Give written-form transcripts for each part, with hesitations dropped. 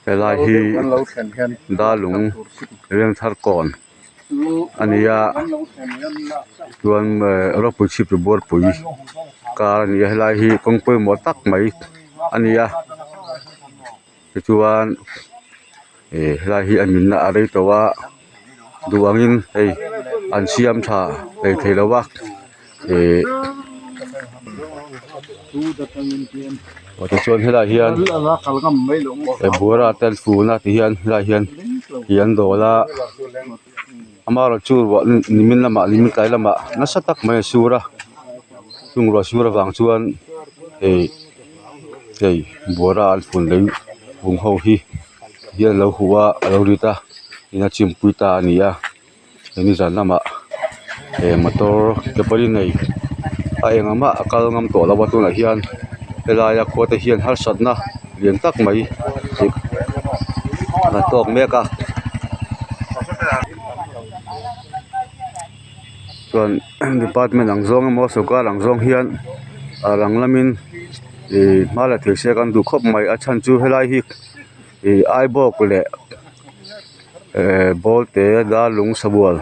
Helai hi darlung Vengthar kawn a ni a chuan ehh rawpui chhip buarpui kar a ni a helai hi kawng pawimawh tak mai a ni a tichuan ih helai hi a nunna a rei tawh a duh angin hei an siam tha hleithei lo a ihh aw tichuan helaiah hian buara te an fun a tihian helaiah hian ih an dawl a amaherawhchu ruah nimin lamah nimin tlai lamah nasa tak mai a sur a chung ruah sur avang chuan ih hei buara an fun lei vung ho hi hian a lo huh a a lo rit a in a chim pui ta a ni a he nizan lamah he motor ke pali nei a eng ang mah a kal ngam tawh lo a tunah hian helaia khua te hian harsatna lian tak mai ih an tawk mek a chuan department ang zawng emaw sorkar ang zawng hian a rang lamin ih hma la thei se kan duh khawp mai a chhan chu helai hi ih aibawk leh ehh bawlte darlung sabual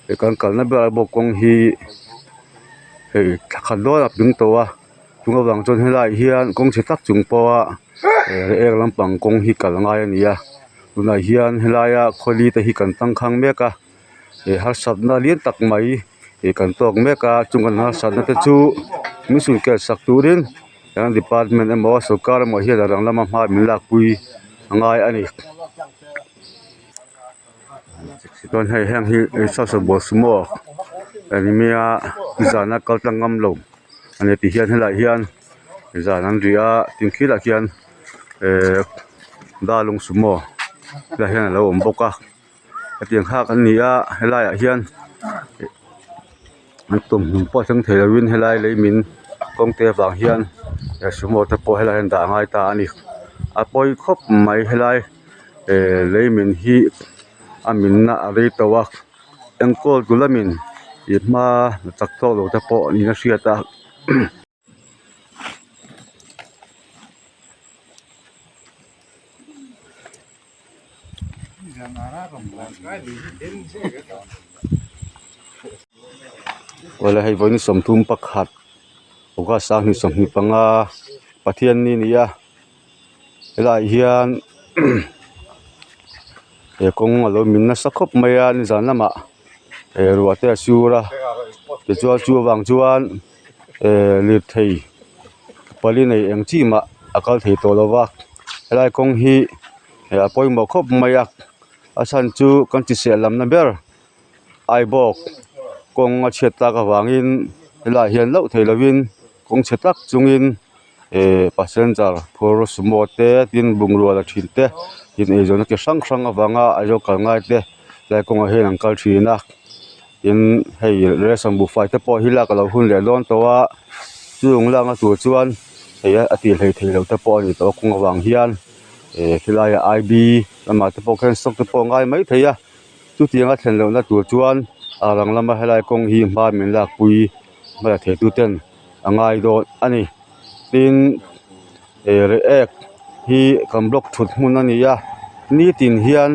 he kan kalna ber ah bawk kawng hi hei thla khat dawn a ping tawh a chung avang chuan helaiah hian kawng chhe tak chung pawha eh reiek lampang kawng hi kal ngai a ni a tunah hian helaia khawli te hi kan tangkhang mek a ih harsatna lian tak mai ih kan tawk mek a chung kan harsatna te chu min sul kel sak turin kan department emaw sorkar emaw hian a rang lama hma min lakpui a ngai a ni. Chuan hei heng hi sumo ania zana kal tlang ngam lo a ni tih hian helaiah hian zan an ri a tin khilaiah khian ehh darlung sumo helaiah hian alo awm bawk a hetiang thlak an ni a helaiah hian an tumhnum pawh thleng thei lovin helai lei min kawng te avang hian he sumo te pawh helaiah hian dah a ngai ta a ni a pawi khawp mai helai eh lei min hi a minna a rei tawh a enkawl tu lamin ih hma chak tawk lo te pawh niin a hriat a. Awle hei vawiin 31 August 2025 Pathianni a ni a helaiah hian he kawng a lo min nasa khawp mai a nizan lamah eh ruah te a sur a tichuan chu avang chuan eh lirthei pali nei eng chi mah a kal thei tawh lo va helai kawng hi eh a pawimawh khawp mai a a chhan chu kan chiseh lamna ber aibawk kawng a chhiat tak avangin helaiah hian loh theih lovin kawng chhe tak chungin eh passenger phur sumo te tin bungrua la thin te tin eizawnna chi hrang hrang avanga Aizawl kal ngai te helai kawngah hian an kal thin a. Tin hei ration buhfai te pawh hi lak a lo hun leh dawn tawh a chung lakna tur chuan hei a tih hlei theih loh te pawh a ni tawh a kawng avang hian eh helaiah I B lamah te pawh khian stock te pawh a ngai mai thei a chutianga thlen lohna tur chuan a rang lama helai kawng hi hma min lakpui hma la thei tu ten a ngai dawn a ni tin eh reiek hi kan block thut hmun a ni a nitin hian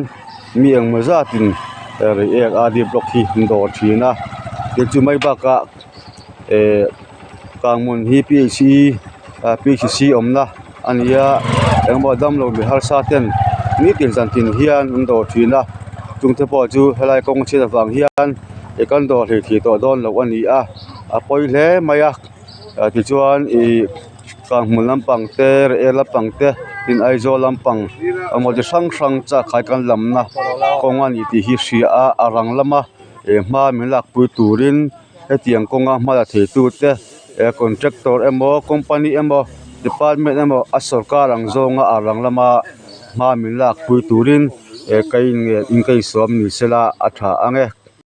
mi engmaw zatin reiek R D block hi an dawr thin a tin chu mai bakah eh kanghmun hi P H E ah P H C awmna a ni a engmaw damlo mi harsa ten nitin zantin hian an dawr thin a chungte pawh chu helai kawng chhiat avang hian eh kan dawr hlei thei tawh dawn loh a ni a a pawi hle mai a ah tichuan ih kanghmun lampang te reiek lampang te tin Aizawl lampang emaw chi hrang hrang chak khai kan lamna kawng a ni tih hi hria a a rang lama eh hma min lakpui turin hetiang kawnga hma la thei tute eh contractor emaw company emaw department emaw a sawrkar ang zawnga a rang lama hma min lakpui turin eh ka in nge in ka insawm ni sela a tha ang e.